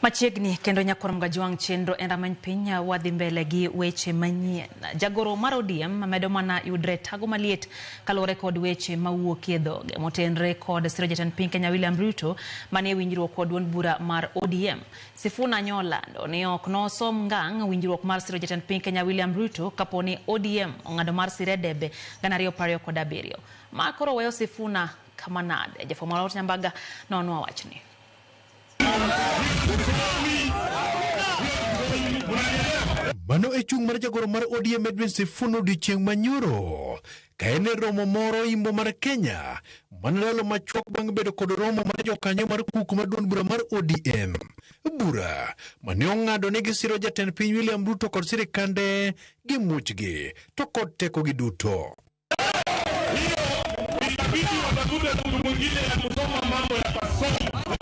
Machiegni kendo nyakwar Mgajwang' chenro en rameny piny wadhi mbele gi weche manyien. Jagoro mar ODM medo mana yudre tago maliet kaluwore kod weche mawuokie dhoge motenre kod siro jatend piny Kenya William Ruto manie winjruok kod duond bura mar ODM. Sifuna nyolando ni ok nosom ngang' winjruok mar siro jatend piny Kenya William Ruto kapo ni ODM ong'ado mar sire debe 2027. Ma koro weyo Sifuna kama nade? Jafwambo Robert Nyambaga nonwa wachni. Mano e chung' mar jagoro mar ODM Edwin Sifuna odiochieng' manyoro ka en e romo moro imbo mar Kenya mana ndalo machuok bang' bedo kod romo mar jokanyo mar kuku mar duond bura mar ODM. Bura mane ong'ado ni gisiro jatend piny William Ruto kod sirikande gi muchgi to kod tekogi duto.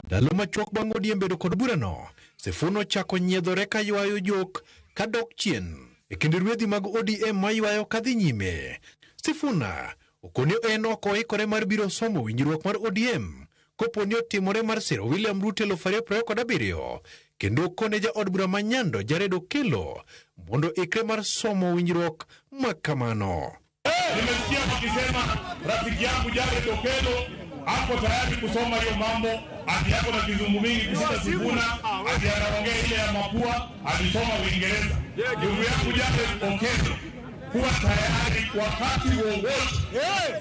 Ndalo machuok bang' ODM bedo kod burano, Sifuna ochako nyiedhore ka ywayo jok kadok chien e kind ruedhi mag ODM maywayo kadhi nyime. Sifuna okoni en ok oikore mar biro somo winjruok mar ODM kopo ni otimore mar siro William Ruto 2027 kendo okone jaod bura ma Nyando Jared Okello mondo ikre mar somo winjruok ma kamano. Nimesikia wakisema rafiki yangu Jared Okello ako tayari kusoma hiyo mambo, ati yako na kizungu mingi kushinda Sifuna, ati anaongea ile ya mapua, alisoma Uingereza. Ndugu yangu Jared Okello, kuwa tayari wakati wowote,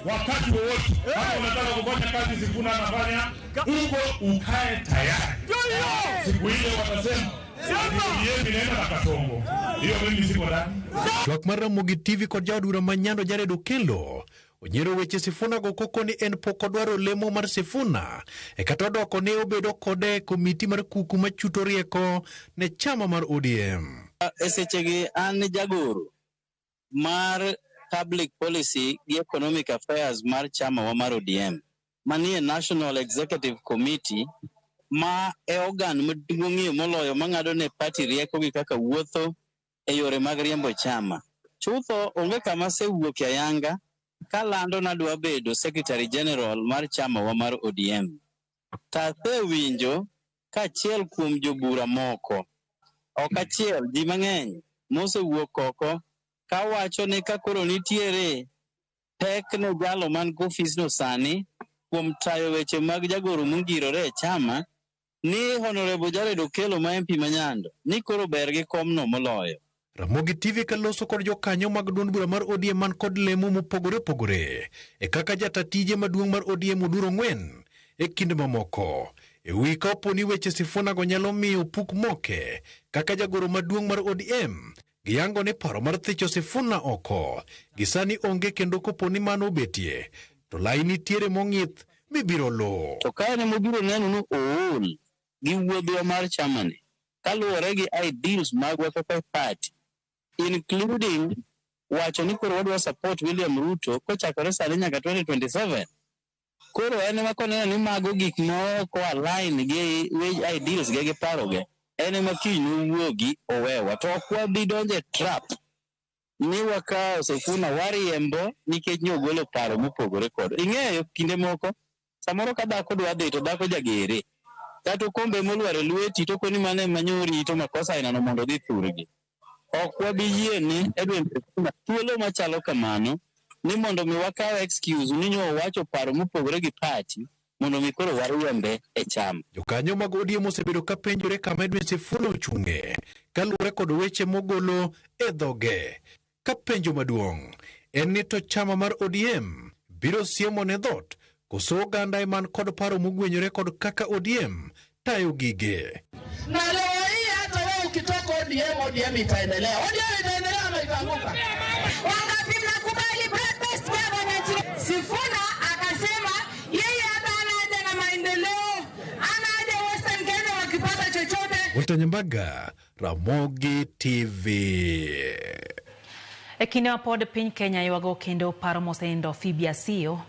wakati wowote. Kama unataka kufanya kazi Sifuna anafanya huko, ukae tayari. Siku ile watasema ODM inaenda na Kasongo, hiyo mimi siko ndani. Twak mar Ramogi TV kod jaod bura ma Nyando Jared Okello onyiero weche Sifuna go koko ni en pok odwaro lemo mar Sifuna e kata odoko ne obedo kode e komiti mar kuku machuto rieko ne chama mar ODM. E sechegi an jagoro mar Public Policy gi Economic Affairs mar chama wa mar ODM manie National Executive Committee ma e organ maduong'ie moloyo mang'ado ne party rieko gi kaka wuotho e yore mag riembo chama. Chutho onge kama asewuoke ayanga kalando nadwa bedo Secretary General mar chama wa mar ODM. To asewinjo ka achiel kuom jobura moko, ok achiel, ji mang'eny mosewuok oko kawacho ni ka koro nitiere pek ne jalo man go ofisno sani kuom tayo weche mag jagoro mongirore e chama ni Honorable Jared Okello ma MP ma Nyando ni koro ber gi komno moloyo. Ramogi TV kaloso kod jokanyo mag duond bura mar ODM man kod lemo mopogore opogore e kaka jata tije maduong' mar ODM Oduro Ng'wen e kind mamoko. E wi ka opo ni weche Sifuna go nyalo miyo puk moke kaka jagoro maduong' mar ODM giyango ni paro mar thicho Sifuna oko gisani onge kendo kopo ni mano obetie to lai nitiere mong'ith mibiro luwo. To ka en emobiro neno ni ool gi wuodhwa mar chamani kaluwore gi ideals magwa kaka party, including wacho ni koro wadwa support William Ruto kochakore sani nyaka 2027. Koro en ema koneno ni mago gik ma ok align gi ideals ge gi paroge, en ema kiny nowuogi owewa. To ok wabi donjo e trap ni wakawo Sifuna wariembo nikech ne ogolo paro mopogore kod. Ing'eyo kinde moko samoro ka dhako dwa dhi to dhako jagere. Kata okombe molwar e lweti to koni mano ema nyo rito makosa ainano mondo odhi thurgi. Ok wabi yie ni Edwin Sifuna thuolo machalo kamano ni mondo mi wakaw excuse ni nyo owacho paro mopogore gi pachi mondo mi koro wariembe e chama. Jokanyo mag ODM osebedo ka penjore kama Edwin Sifuna ochung'e kaluwore kod weche mogolo e dhoge. Ka penjo maduong' en ni to chama mar ODM biro siemo ne dhot koso oganda eman kod paro mogwenyore kod kaka ODM tayo gige. Na leo hii hata wewe ukitoka ODM, ODM itaendelea. ODM itaendelea ama itaanguka? Wangapi mnakubali broad-based government? Sifuna akasema yeye hata hana haja na maendeleo, hana haja Western Kenya wakipata chochote. Walter Nyambaga, Ramogi TV. E kinde ma pod piny Kenya ywago kendo paro mosenindo Phoebe Asiyo,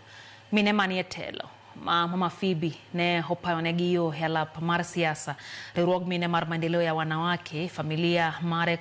mine manie telo ma Mama Phoebe ne opayonegi yo e alap mar siasa. Riwruog mine mar maendeleo ya wanawake, familia mare.